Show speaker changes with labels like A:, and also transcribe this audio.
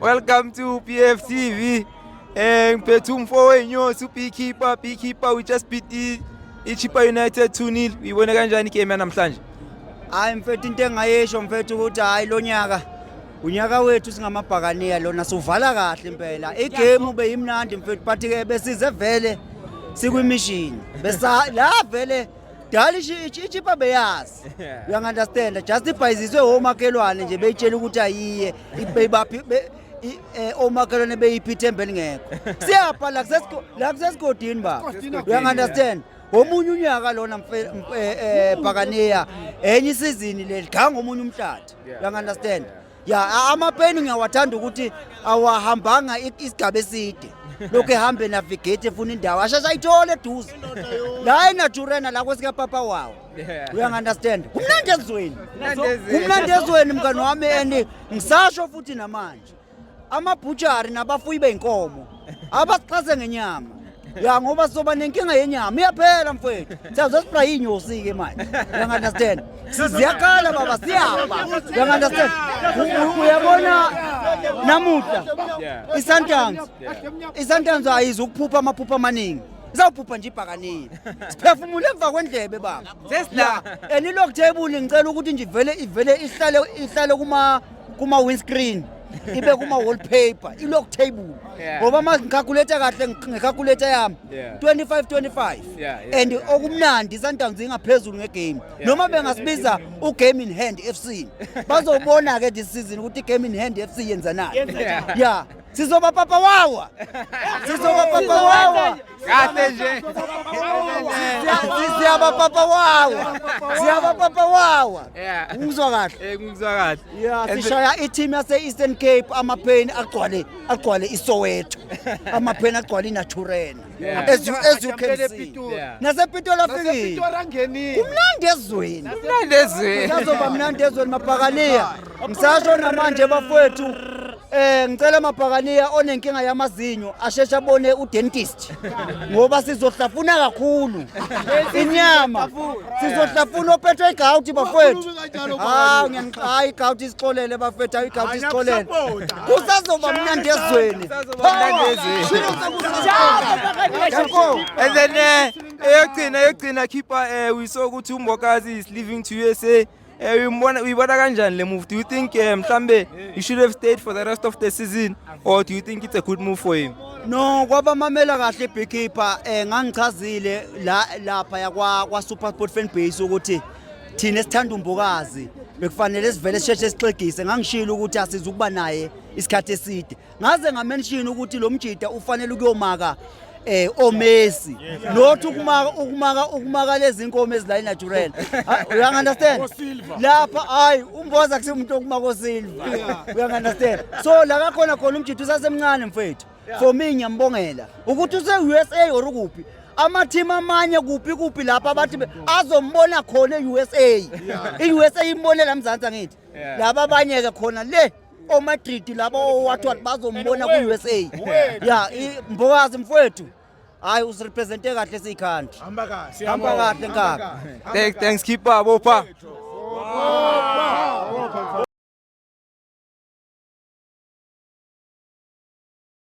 A: Welcome to PFTV. Ngiphethe umfo wenyosi uBeekeeper, Beekeeper, we just beat iChippa United 2-0. Uyibone kanjani igame yanamhlanje?
B: Hayi mfethu, into engayisho mfethu ukuthi hayi, lo nyaka unyaka wethu singamabhakaniya lona, siwuvala kahle impela. Igame ube yimnandi mfethu, but ke besize vele sikwi-mission besa la vele dala iChippa beyazi, uyangi-understand, just ibhayiziswe omakhelwane nje, beyitshela ukuthi ayiye beyibaphi omakhelwane beyiphi ithemba elingekho. Siyapha la la kusesigodini baba, uyangi-understand. Omunye unyaka lona bhakaniya, enye isizini leli ganga omunye umhlathi, uyangi-understand. Ya, amapeni ngiyawathanda ukuthi awahambanga isigaba eside, lokhu ehambe navigate efuna indawo, asheshe ayithole eduze la eNaturena la kwesikapapa wawo, uyangi-understand. Kumnandi ezweni, kumnandi ezweni mngani wami, and ngisasho futhi namanje, amabhuchari nabafuyi bey'nkomo abasixhase ngenyama ya, ngoba sizoba nenkinga yenyama, iyaphela mfowethu, siyaze sipraye iy'nyosi-ke manje, uyangi-understand. Ziyakhala baba, siyaba, uyangi-understand. Uyabona namuhla i-Sundowns ayizukuphupha amaphupho amaningi, izawuphupha nje ibhakaniya, siphefumule emva kwendlebe baba.
A: Sesila.
B: And i-log table ngicela ukuthi nje ivele ivele ihlale kuma windscreen, ibe kuma wallpaper i-log table, ngoba uma ngicalculate kahle ngecalculator yami, 25 25, and okumnandi i-Sundowns ingaphezulu ngegame, noma bengasibiza u-game in hand FC, bazobona ke this season ukuthi i-game in hand FC yenzanani. Ya, sizoba papa wawa, sizoba papa wawa.
A: Kahle nje.
B: Siyaba papa wawa, siyaba papa wawa. Ungizwa kahle?
A: Eh, ngizwa kahle.
B: Ya.
A: And
B: Sishaya i-team yase-Eastern Cape, amapheni agcwale iSoweto, amapheni agcwale iNaturena, as you can see. NasePitoli afikile, kumnandi ezweni.
A: Kumnandi ezweni.
B: Kusazoba mnandi ezweni mabhakaniya, ngisasho namanje bafowethu. Ngicela amabhakaniya onenkinga yamazinyo asheshe abone udentist, ngoba sizohlafuna kakhulu inyama, sizohlafuna ophethwe igawuti bafowethu. Hawu, hayi, igawuti isixolele bafethu, hayi, igawuti isixolele, kusazoba mnandi ezweni.
A: Kusazoba mnandi ezweni.
B: Danko.
A: And then eyogcina keeper, we saw ukuthi uMbokazi is leaving to USA. Uyibona kanjani le move? Do you think mhlambe he should have stayed for the rest of the season or do you think it's a good move for him?
B: No, kwabamamela kahle beekeeper, ngangichazile la lapha yakwa kwa SuperSport fan base ukuthi thina esithanda uMbokazi bekufanele sivele sisheshe sixegise. Ngangishilo ukuthi asizukuba naye isikhathi eside, ngaze ngamention ukuthi lo mjida ufanele ukuyomaka oMessi, not ukumaka lezi inkomo ezila natural, uya understand. Lapha hayi, umboza kusimuntu okumaka oSilver, uya understand. So la kakhona khona umjida usasemncane mfethu. For me ngiyambongela ukuthi use-USA or kuphi, ama-team amanye kuphi kuphi lapha abathi azombona khona e-USA, i-USA imbone la Mzansi, angithi laba abanye-ke khona le oMadrid laba owathi wathi bazombona ku-USA. Ya, Mbokazi mfowethu, hayi, usirepresente kahle siyi-country.
C: Hamba kahle.
B: Hamba kahle nkabi.
A: Thanks, thanks keeper, bopha.